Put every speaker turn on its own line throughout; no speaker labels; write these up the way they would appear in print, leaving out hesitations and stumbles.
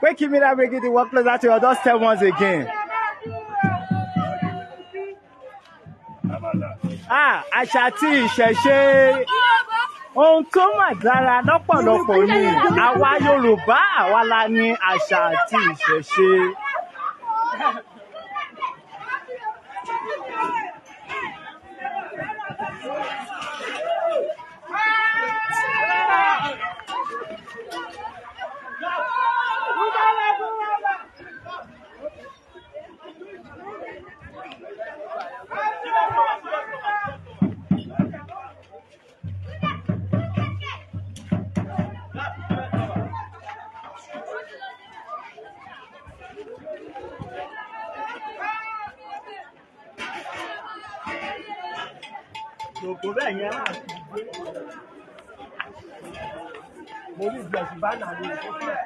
Koiki Media bringing the work closer to your doorstep once again. Ah, àṣà àti ìṣẹ̀ṣe, ohun tó mà dára lọ́pọ̀lọpọ̀ ni. Àwa Yorùbá, àwa la ní àṣà àti ìṣẹ̀ṣe. Gbogbo bẹ́ẹ̀ yẹn máa fi gbé. Mo ní ìgbẹ̀sùn bá nà ní ìfọ́fẹ́.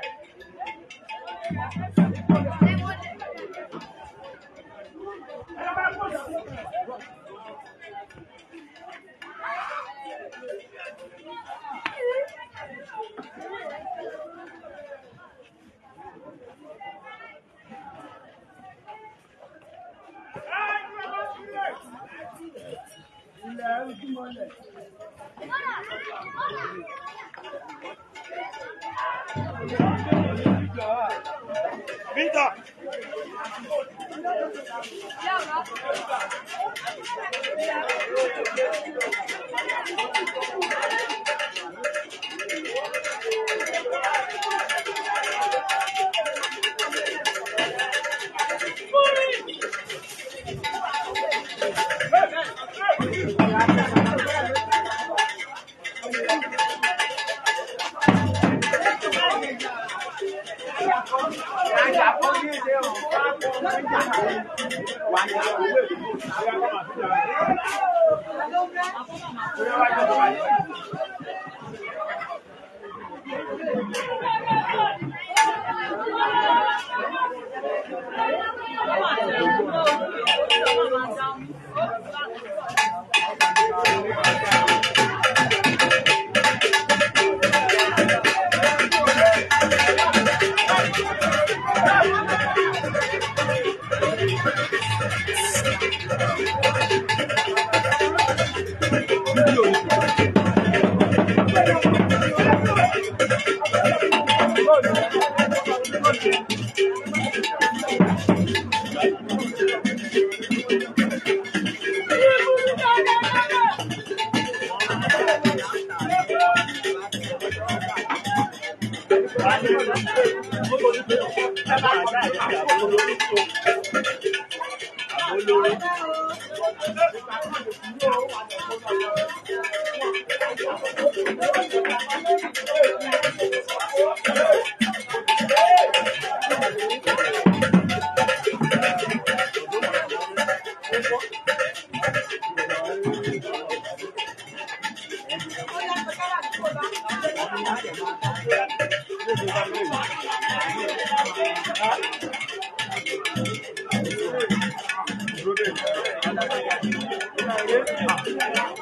Ilẹ̀ ojúmọ́lẹ̀.
Victor.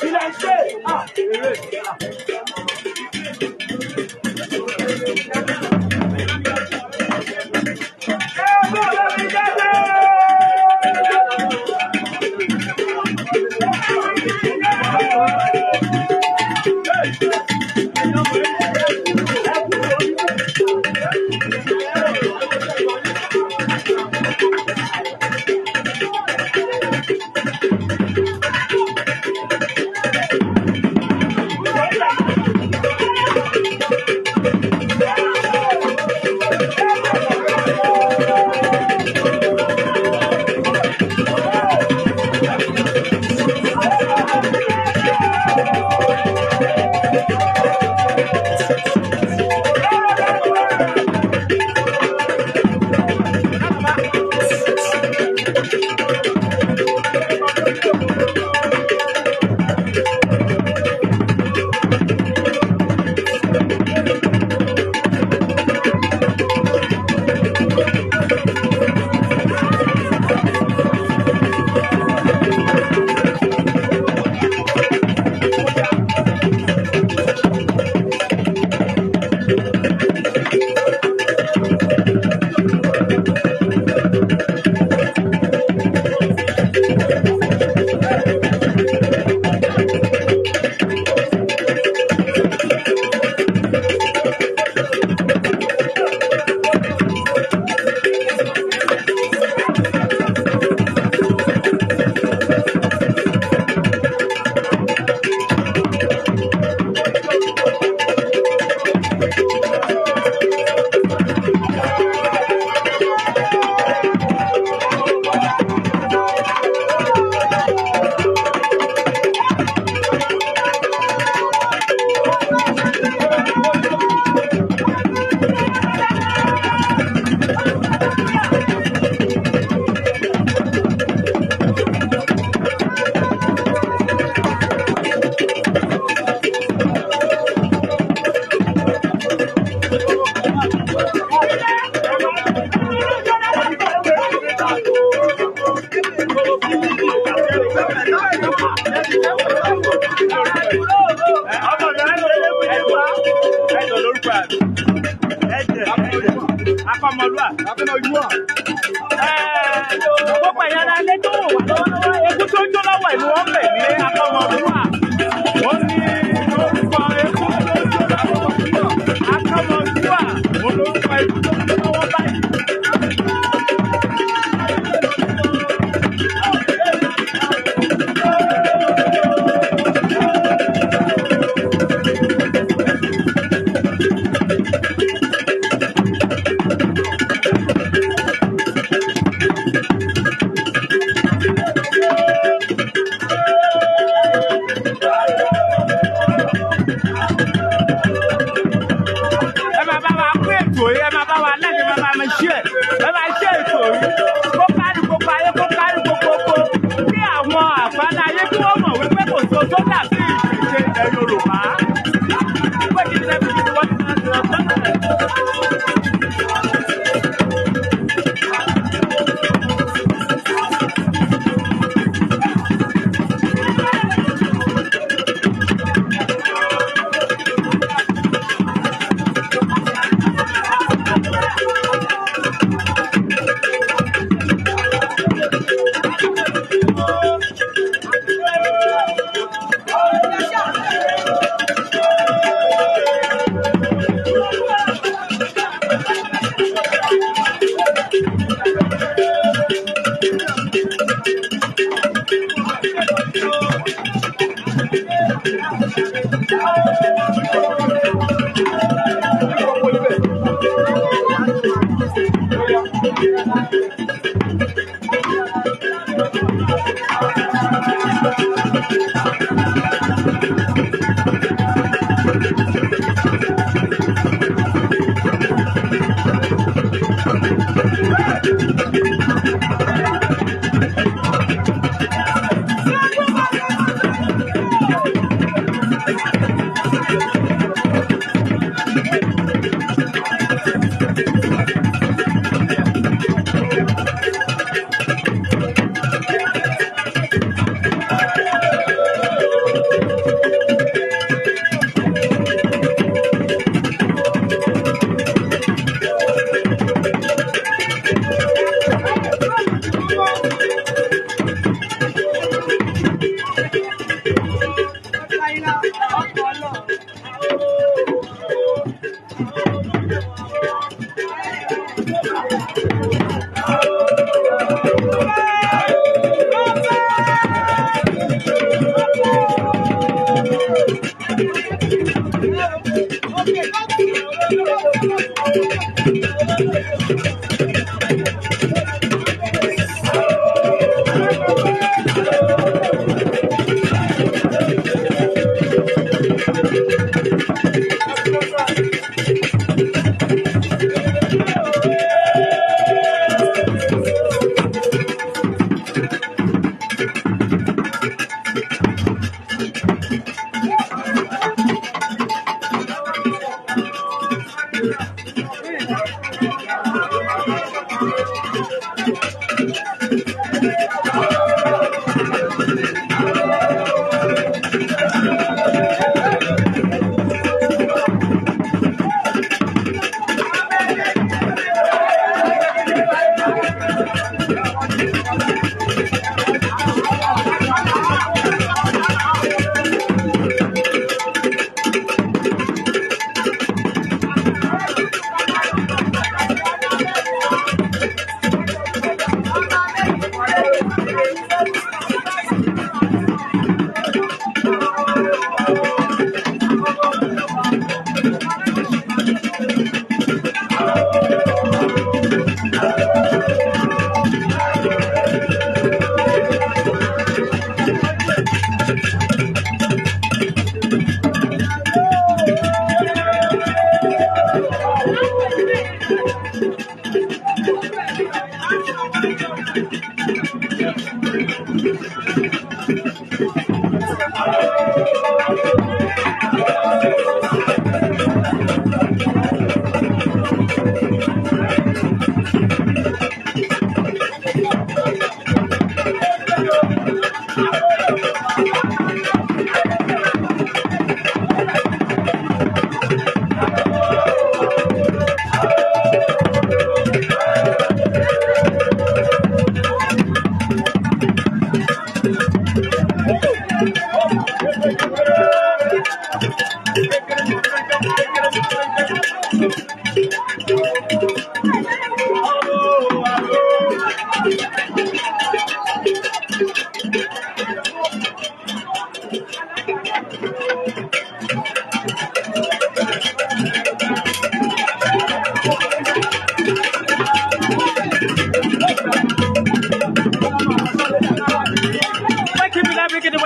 Kí lẹ ṣe? Ah, eré. Ẹ̀jẹ̀ ẹ̀jẹ̀ akọmọlúà. Gbogbo ẹ̀yàn ara ilé tó wò wá lọ́wọ́lọ́wọ́, eégún tó ń jó lọ́wọ́ ìlú wọn pè ní akọmọlúà. Ó ní orúkọ eégún tó ń jó lọ́wọ́. Akọmọlúà olórúkọ eégún tó ń jó lọ́wọ́ báyìí. Ẹ máa bá wa pín ètò yìí, ẹ máa bá wa lẹ́nu, ẹ máa bá mi ṣe ẹ máa ṣe ètò yìí kó kárí gbogbo ayé, kó kárí gbogbogbò, kí àwọn àgbáńlá ayé kí wọ́n mọ̀ wípé kò sí ohun tó dàbí ìṣẹ̀ṣe ilẹ̀ Yorùbá. Pé kí ni lẹ́bi kí ni wọ́n ti máa ń sọ sọ́nà.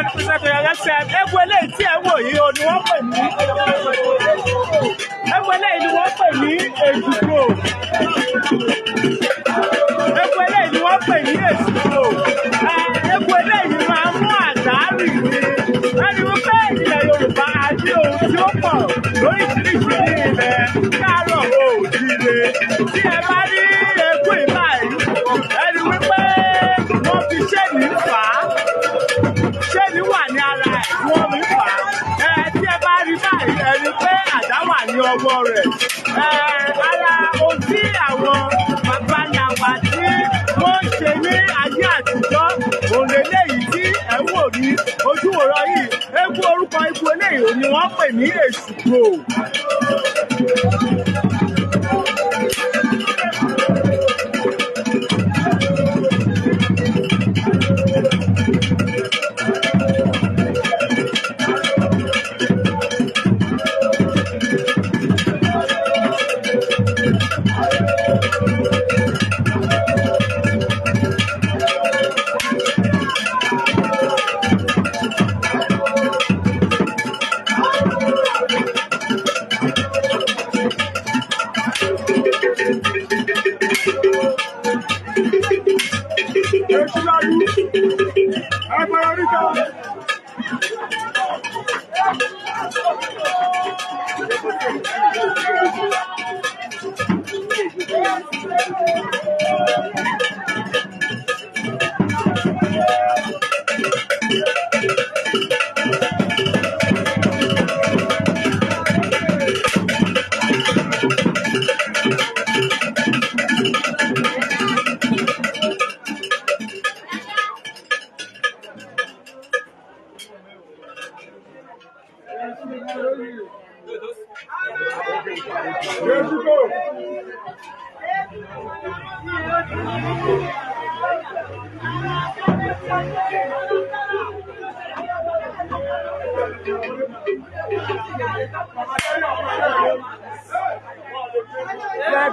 Ewu eléyìí tí ẹ wò yìí o ni wọ́n pè ní ewu eléyìí ni wọ́n pè ní èjìgbò. Ewu eléyìí ni wọ́n pè ní èjìgbò. Ewu eléyìí máa mú àdárì ni. Ẹni wípé ilẹ̀ Yorùbá a ní ohun tí ó pọ̀ lóríṣiríṣi ní ilẹ̀ káàárọ̀ oòjíire. Tí ẹ bá rí ewu ìbáyìí, ẹni wípé wọ́n fi ṣéènì fà á. Ṣéènì wà ní ara ẹ̀ tí wọ́n fi fà á. Tí ẹ bá rí báyìí, ẹ rí pé àdá wà ní ọwọ́ rẹ̀. Ara ohun tí àwọn bàbá ńlá wa tí wọ́n ń ṣe ní ayé àtijọ́, òun leléyìí tí ẹ ń wò ní ojúwòrán yìí. Eégún orúkọ eégún eléyìí ni wọ́n pè ní Èṣùgbò.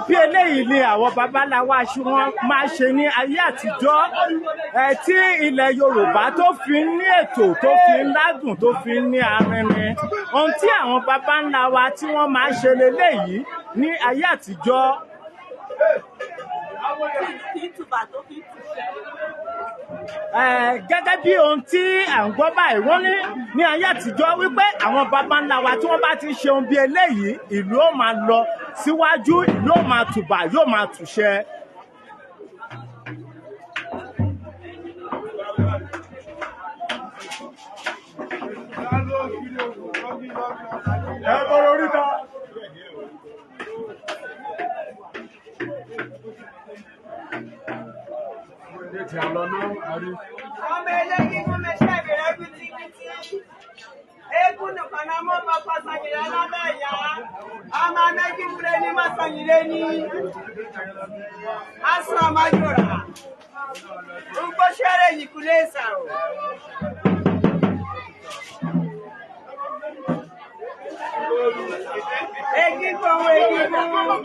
Bí eléyìí ni àwọn babaláwa ṣe wọ́n máa ṣe ní ayé àtijọ́, tí ilẹ̀ Yorùbá tó fi ń ní ètò, tó fi ń ládùn, tó fi ń ní arinrin. Ohun tí àwọn baba ńlá wa tí wọ́n máa ṣe leléyìí ní ayé àtijọ́. Gẹ́gẹ́ bí ohun tí à ń gbọ́ báyìí, wọ́n ní ní ayé àtijọ́ wípé àwọn baba ńlá wa tí wọ́n bá ti ṣe ohun bí eléyìí, ìlú ó máa lọ síwájú, ìlú ó máa tùbà, yóò máa tùṣẹ.
Ọmọ eléyìí fún mi ṣe ìbẹ̀rẹ̀ wítíwítí. Eégún nìkan náà mọ́ ọmọ kan sanyìnrẹ́ lábẹ́ ìyá. Ọmọ méjì fúnra ní mọ́ sanyìnrẹ́ ní. Aṣọ ọmọjọ́ra. Gbogbo ṣẹ́rẹ̀ yìí kú lè sà o. Egígún ohun egígún.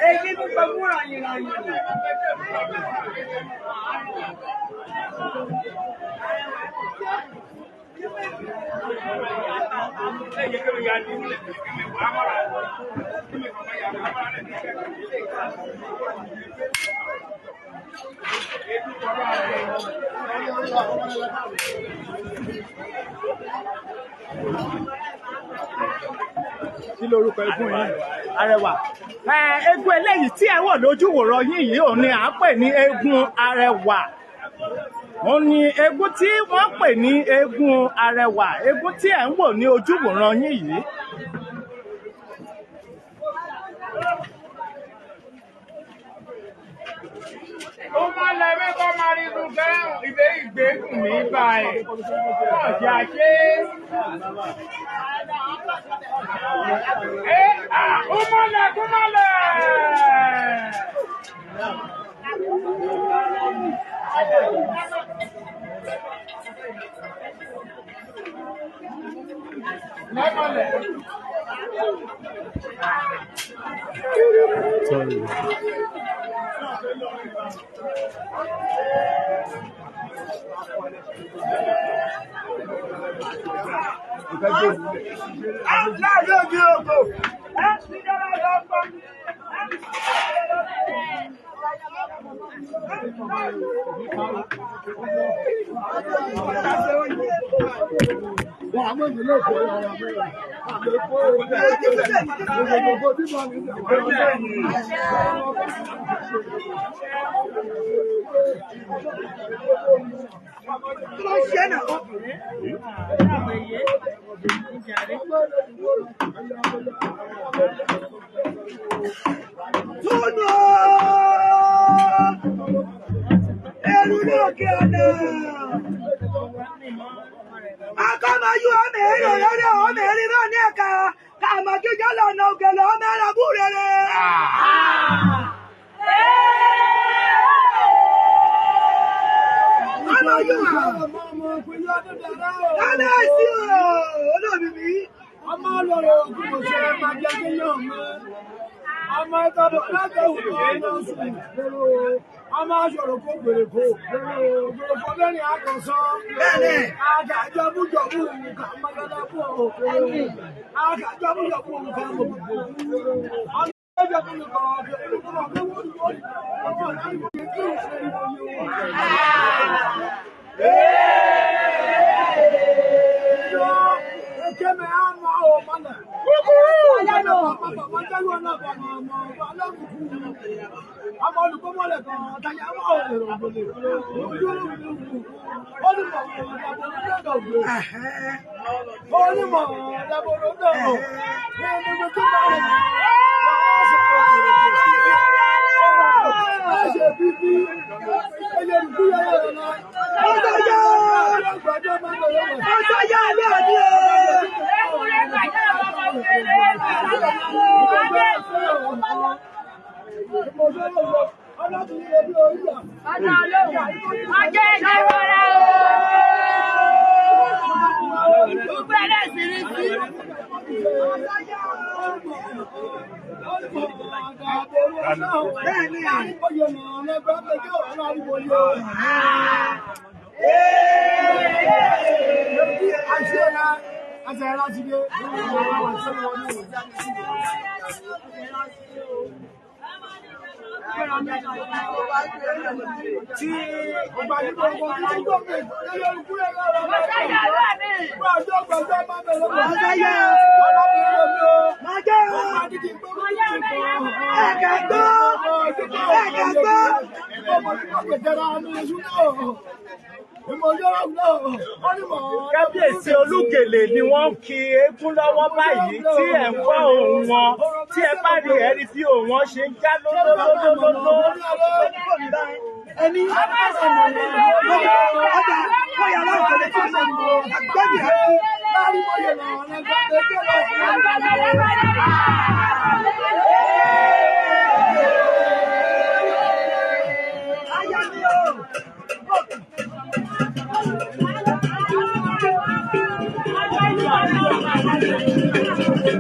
Egígún gbogbo ràyìn ràyìn.
Kí lorúkọ eégún yìí? Arẹwà. Eégún eléyìí tí ẹ wò lójú wòran yín yìí, òun ni à ń pè ní eégún Arẹwà. Òun ni eégún tí wọ́n pè ní eégún Arẹwà, eégún tí ẹ ń wò ní ojú wòran yín yìí.
Ó máa lẹ mẹ́kọ́ máa rí irú gẹ́rùn ìgbé ìgbégùn mi báyìí. Ọ̀jà ṣe. Ẹ à ó máa lẹ kó máa lẹ.
Sorry.
Túnú ẹrú lókè ọ̀nà. Akọ́mọyú ọmọ èrò lórí ọmọ èrì náà ní ẹ̀ka kàmọ́ jíjọ́ lọ́nà òkèlè ọmọ ẹ̀rọ búrẹ́rẹ́. Akọ́mọyú kábíyèsí o olómi mi.
Ọmọ lọ́rọ̀ òkú kò ṣe é máa jẹ́ kéèyàn mọ́. Ọmọ ìtọ́dọ̀ láti òwúrọ̀ ọmọ sùn. Ọmọ aṣọ̀rọ̀ kó gbèrè kó. Gbèrè kó lẹ́rìn àkànṣán.
Bẹ́ẹ̀ni.
Àkàjọ́bújọ́bù nǹkan mọ́lọ́lá fún òkú. Àkàjọ́bújọ́bù nǹkan mọ̀gbọ̀gbọ̀. Ọmọ ìjọba nǹkan ọ̀gbẹ̀
Ọjọ́ yá ilé àní o.
Ọjọ́ ẹ̀jẹ̀ rọra o. Gbogbo ẹlẹ́sìn rí sí.
Bẹ́ẹ̀ni. Ọjọ́ yá o. Máa jẹ́ o. Ẹ̀kẹ́ gbọ́. Ẹ̀kẹ́ gbọ́.
Kábíyèsí Olúgèlè ni wọ́n ń kí eégún lọ́wọ́ báyìí tí ẹ̀ ń gbọ́ ohùn wọn tí ẹ bá rí ẹ̀rí bí ohùn wọn ṣe ń já lólólólóló.
Ẹni ọjà kọ́yà láǹkọ̀lẹ̀ tí àgbẹ̀bí rẹ̀ kú. Aya mi o.
Kábíyèsí.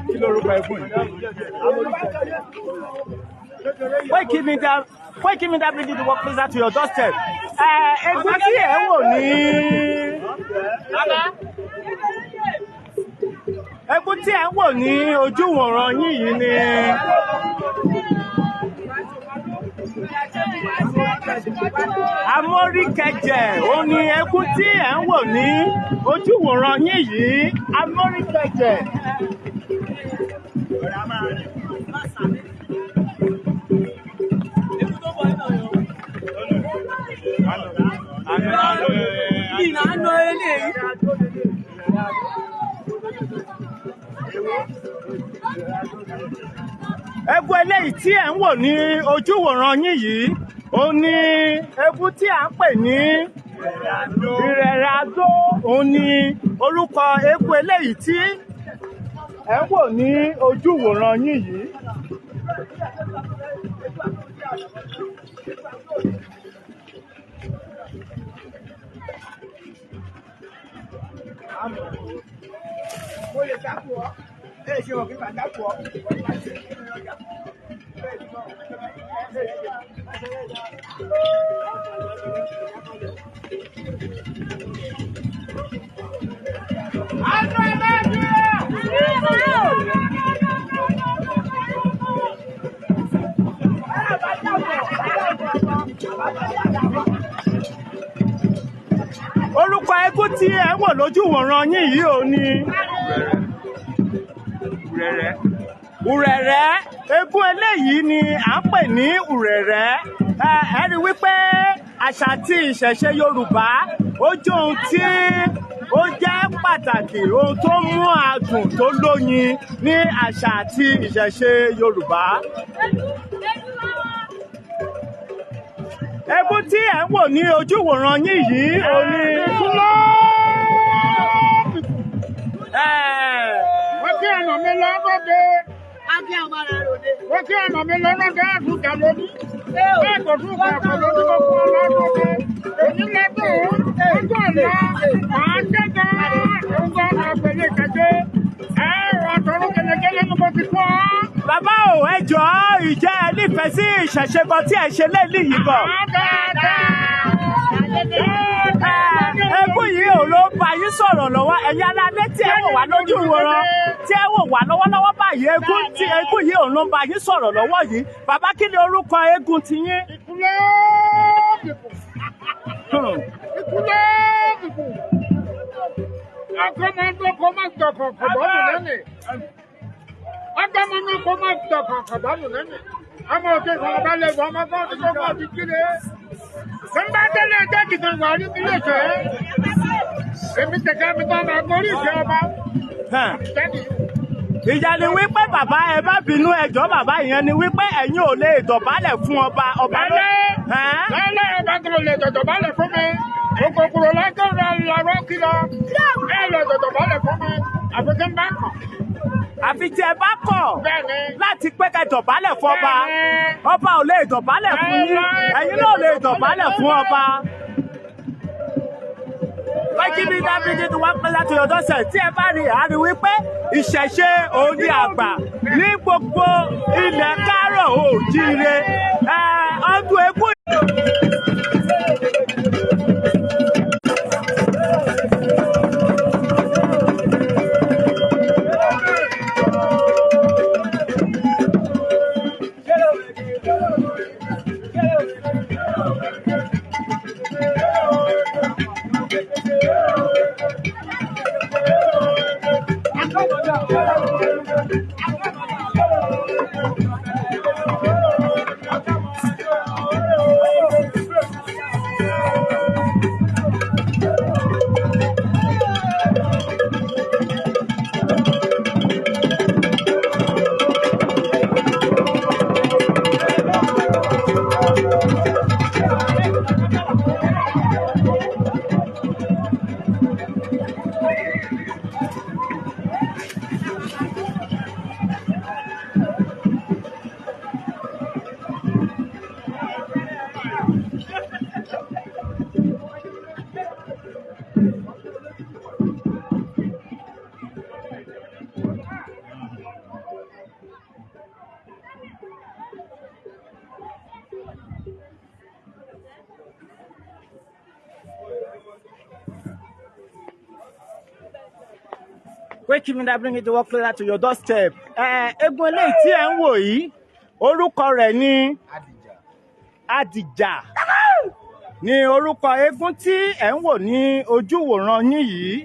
Kí lorúkọ ẹ fún yìí? Koiki Media, Koiki Media bring you the work closer to your doorstep. Egun tí ẹ ń wò ní. Egun tí ẹ ń wò ní ojúwòran yín yìí ni. Amóríkẹjẹ òun ni egun tí ẹ ń wò ní ojúwòran yín yìí. Amóríkẹjẹ. Egun eléyìí tí ẹ̀ ń wò ní ojúwòran yín yìí, òun ni egun tí à ń pè ní ìrẹ̀ràdó. Òun ni orúkọ egun eléyìí tí ẹ̀ ń wò ní ojúwòran yín yìí. Orúkọ eégún tí ẹ ń wò lójúwòran yín yìí ò ní.
Ùrẹ̀rẹ̀.
Ùrẹ̀rẹ̀. Eégún eléyìí ni à ń pè ní ùrẹ̀rẹ̀. Ẹ rí wípé àṣà àti ìṣẹ̀ṣe Yorùbá ó jẹ́ ohun tí ó jẹ́ pàtàkì, ohun tó mú adùn tó lóyin ní àṣà àti ìṣẹ̀ṣe Yorùbá. Eégún tí ẹ̀ ń wò ní ojúwòran yín yìí ò ní.
Wọ́n kí ọ̀nà mi lọ́gọ́dẹ. Wọ́n kí ọ̀nà mi lọ́gọ́dẹ àdúgbò lóní. Bẹ́ẹ̀ kò tún kọ̀ ọ̀pọ̀ lóní mo fún ọ lọ́gọ́dẹ. Èyí lọ́dún ọjọ́ ọ̀la màá ṣẹ́gun ọ̀gbọ́n àgbẹ̀lẹ̀ kẹ̀kẹ́. Ẹ rọ̀ tọrọ kẹlẹ́kẹlẹ́ ni mo ti kọ́.
Bàbá ò, ẹ jọ̀ọ́, ìjẹ́ ẹ nífẹ̀ẹ́ sí ìṣẹ̀ṣe kan tí ẹ ṣe lẹ́lí yìí gan?
Dáadáa.
Eégún yìí ò ló bá yín sọ̀rọ̀ lọ́wọ́. Ẹ̀yin alálẹ́ tí ẹ wò wá lójú ìwòran, tí ẹ wò wá lọ́wọ́lọ́wọ́ báyìí, eégún tí eégún yìí òun ló ń bá yín sọ̀rọ̀ lọ́wọ́ yìí. Bàbá, kí ni orúkọ eégún ti yín?
Ìkúlẹ̀ dìbò. Ìkúlẹ̀ dìbò. Akọ́mọdé kò má dọ̀kọ̀ kọ̀bọ́nù lẹ́nì. Akọ́mọdé kò má dọ̀kọ̀ kọ̀bọ́nù lẹ́nì. Ọmọ òkè kan bá lè wọ ọmọ kan tí kò kọ́ ti kíre. Nbá délé ẹjọ́ kìkan wà ní ilé ìfẹ́. Èmi tẹ̀kẹ́ mi tán máa gorí ìfẹ́ ọba. Tẹ́lẹ̀.
Ìyá ni wípé bàbá, ẹ má bínú, ẹjọ́ bàbá, ìyẹn ni wípé ẹ̀yin ò lè dọ̀bálẹ̀ fún ọba, ọba ló.
Lálẹ́ lálẹ́, ọba kan lè dọ̀dọ̀bálẹ̀ fún mi. Òkòkòrò lágbára làrọ́ kìlọ̀. Ẹ lè dọ̀dọ̀bálẹ̀ fún mi. Àfi kí n bá kàn.
Àfi tí ẹ bá kọ̀
Bẹ́ẹ̀ni.
láti pé kẹ́ dọ̀bálẹ̀ fún ọba.
Bẹ́ẹ̀ni.
Ọba ò lè dọ̀bálẹ̀ fún yín, ẹ̀yin náà ò lè dọ̀bálẹ̀ fún ọba. Wákìbí dábìdì tí wọ́n pẹ́ láti ọ̀dọ́ sẹ̀ tí ẹ bá rí, àárí wípé ìṣẹ̀ṣe òun ni àgbà ní gbogbo ilẹ̀ káàrọ̀ oòjíire. Ọdún eégún. Koiki Media bring it the work closer to your doorstep. Eégún eléyìí tí ẹ ń wò yìí, orúkọ rẹ̀ ní Adìjà ní orúkọ eégún tí ẹ ń wò ní ojúwòran yín yìí.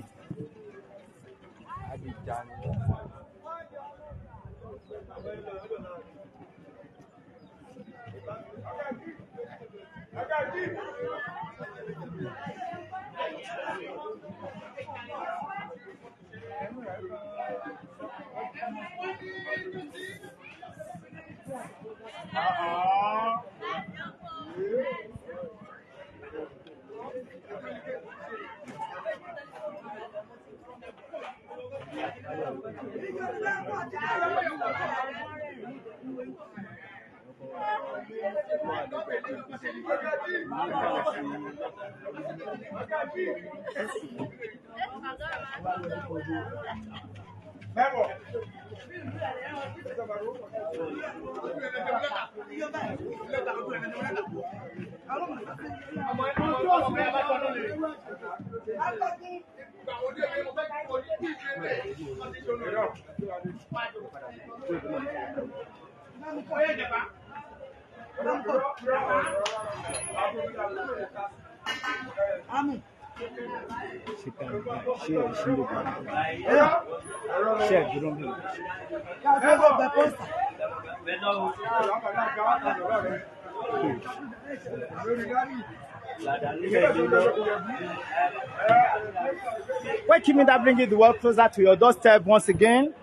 Koiki Media bring it the world closer to your doorstep once again.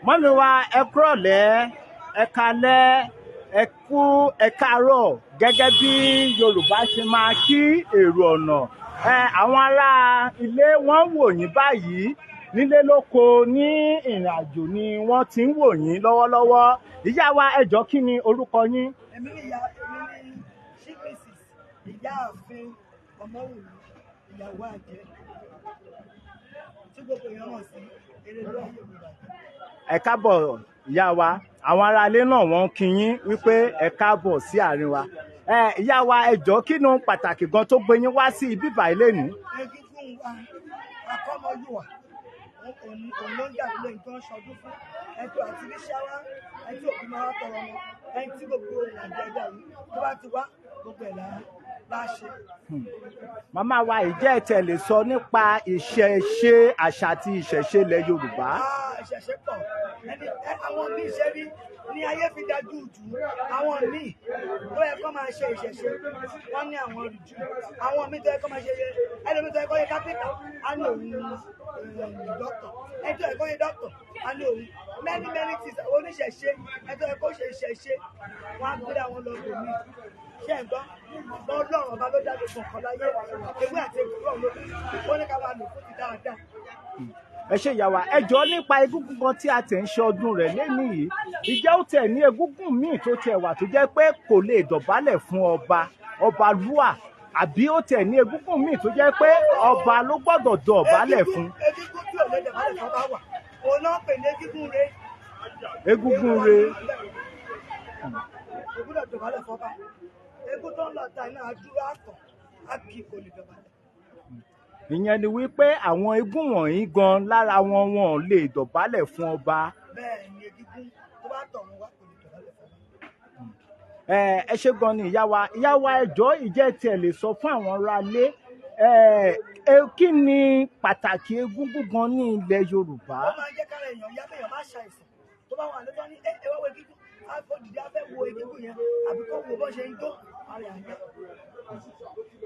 Mummy wa, ẹ kúrọ̀lẹ́, ẹ kalẹ́, ẹ kú, ẹ káàárọ̀, gẹ́gẹ́ bí Yorùbá ṣe máa kí èrò ọ̀nà. Ẹ àwọn ará ilé wọ́n ń wò yín báyìí, nílé lóko ní ìrìn àjò ni wọ́n ti ń wò yín lọ́wọ́lọ́wọ́. Ìyá wa, ẹ jọ̀ọ́, kí ni orúkọ yín?
Èmi ní ìyá, èmi ní Chief Mrs. Ìyáàfin Ọmọwùmí, ìyàwó àjẹ́ tí gbogbo èèyàn mọ̀ sí Erelú Ayé Mi Bàjẹ́.
Ẹ káàbọ̀, ìyá wa. Àwọn ará ilé náà wọ́n ń kí yín wípé ẹ káàbọ̀ sí àárín wa. Ẹ ìyá wa, ẹ jọ̀ọ́, kí ni ohun pàtàkì gan tó gbé yín wá sí ibi báyìí lénìí?
Egúngún wa akọ́mọyùwà òun ló ń jà lóyún tó ń ṣọdún fún ẹni tó àti ríṣẹ́ wá, ẹni tí òkú máa wá tọrọ wọn, ẹni tí gbogbo ìrìnàjò ẹja yìí tó bá ti wá gbogbo ẹ̀ là á ṣe.
Màmá wa, ìjẹ́ ẹ tẹ̀ lè sọ nípa ìṣẹ̀ṣe, àṣà àti ìṣẹ̀ṣe ilẹ̀ Yorùbá?
Ah, ìṣẹ̀ṣe pọ̀. Ẹni àwọn míì ṣe rí ní ayé fi dájú jù. Àwọn míì tó yẹ kó máa ṣe ìṣẹ̀ṣe, wọ́n ní àwọn rìjú. Àwọn míì tó yẹ kó máa ṣe, ẹlòmíì tó yẹ kó yẹ kápẹ́tà á ní òun dọ́kítọ̀, ẹni tó yẹ kó yẹ dọ́kítọ̀ á ní òun many many things. Àwọn oníṣẹ̀ṣe, ẹni tó yẹ kó ṣe ìṣẹ̀ṣe, wọ́n á gbéra wọn lọ bòmí. Ṣé ẹ̀ ń gbọ́? Ọlọ́run ọba ló dá gbogbo nǹkan láyé. Ewé àti egbò ló ó ní ká máa lò fún ti dáadáa.
Ẹ ṣe ìyá wa. Ẹ jọ̀ọ́, nípa egúngún kan tí a tẹ̀ ń ṣe ọdún rẹ̀ lẹ́nu yìí, ìjẹ́ ó tẹ̀ ní egúngún míì tó tẹ̀ wà tó jẹ́ pé kò lè dọ̀bálẹ̀ fún ọba, ọba lúà, àbí ó tẹ̀ ní egúngún míì tó jẹ́ pé ọba ló gbọ́dọ̀ dọ̀bálẹ̀ fún?
Egúngún tí ò lè dọ̀bálẹ̀ fún ọba wà, òun náà pè ní egúngún re.
Egúngún re.
Kò gbọ́dọ̀ dọ̀bálẹ̀ fún ọba. Egún tó ń lọ ta iná adúró àtọ̀ á kì í, kò lè dọ̀bálẹ̀.
Ìyẹn ni wípé àwọn egún wọ̀nyí gan lára wọn, wọn ò lè dọ̀bálẹ̀ fún ọba.
Bẹ́ẹ̀ ni, egúngún tó bá tọ̀ wọn wá kò lè dọ̀bálẹ̀ fún ọba.
Ẹ ṣe gan ni ìyá wa. Ìyá wa, ẹ jọ̀ọ́, ìjẹ́ tiẹ̀ lè sọ fún àwọn aráalé ẹ ẹ kí ni pàtàkì egúngún gan ní ilẹ̀ Yorùbá?
Ó máa ń jẹ́ kára èèyàn yá, bẹ́ẹ̀ bá ṣàìsàn tó bá wà lọ́tọ́ ní ẹ wá wo egúngún, á fọ́ dìde, á fẹ́ wo egúngún yẹn àbí kó wo bó ṣe ń jó, ara ẹ̀ á yá.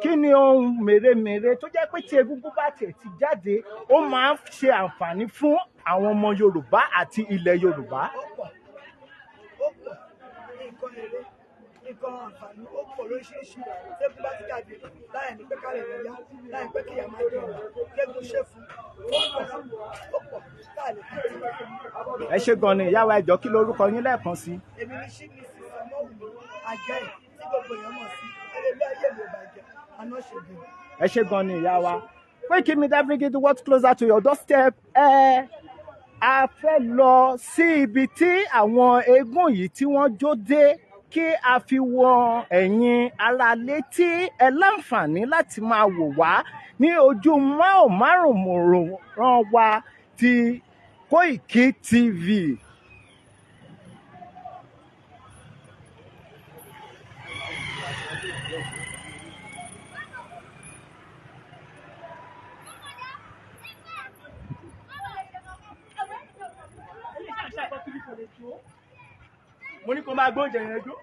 Kí ni ohun mèremère tó jẹ́ pé tí egúngún bá tiẹ̀ ti jáde, ó máa ń ṣe àǹfààní fún àwọn ọmọ Yorùbá àti ilẹ̀ Yorùbá?
Ó pọ̀, ó pọ̀. Nǹkan èrè, nǹkan àǹfààní ó pọ̀ lóríṣiríṣi. Tẹ́gùn bá ti jáde, láì ní pé kálẹ̀ rẹ̀ yá, láì pé kíyà máa jẹ ọ̀rọ̀ tẹ́gùn ṣe fún, ó pọ̀, ó pọ̀ tá a lè kà tán.
Ẹ ṣe gan ni ìyá wa. Ẹ jọ̀ọ́, kí lorúkọ yín lẹ́ẹ̀kan sí?
Èmi ní sí mi sì Ọmọwùmí Àjẹyìn tí gbogbo èèyàn mọ̀ sí Erelú Ayé Mi Ò Bàjẹ́ Àná Ṣègùn.
Ẹ ṣe gan ni ìyá wa. Koiki Media bring the world closer to your doorstep. Ẹ a fẹ́ lọ sí ibi tí àwọn eégún yìí tí wọ́n jó dé, kí a fi wọ ẹ̀yin aráalé tí ẹ láǹfààní láti máa wò wá ní ojú márùn-ún wa ti Koiki TV.
Mo ní kó máa gbóúnjẹ yẹn jó.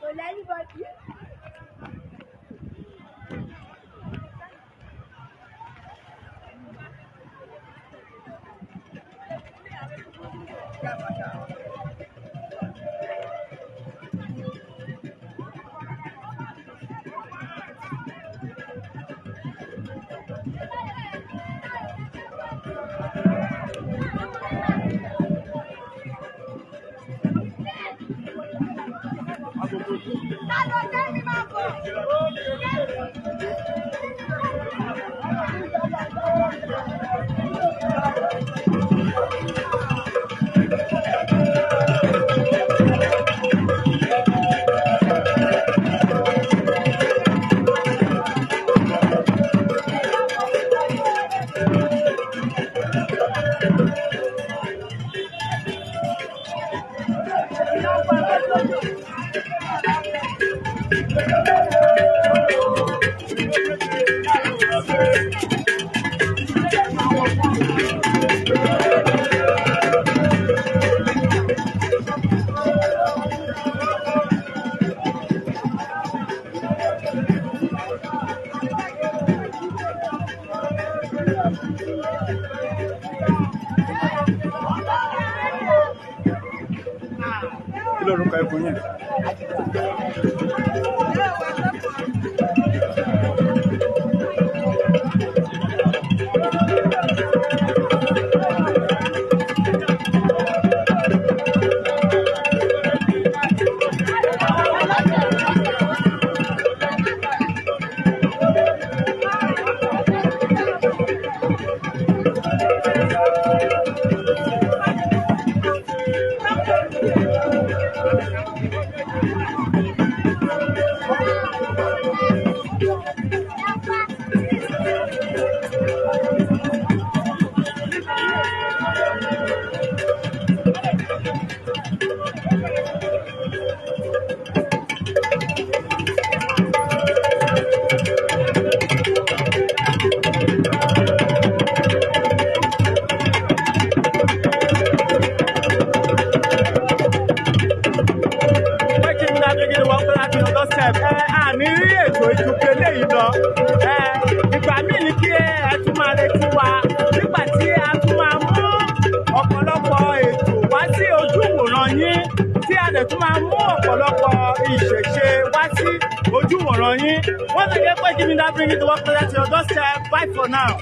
Kò lẹ́nìbọ̀dì.
Kí lorúkọ ẹkùn yẹn? dẹ̀ tún máa mú ọ̀pọ̀lọpọ̀ ìṣẹ̀ṣe wá sí ojúwòrán yín. Once again, Koiki Media bring it to work closer to your doorstep. Bye for now.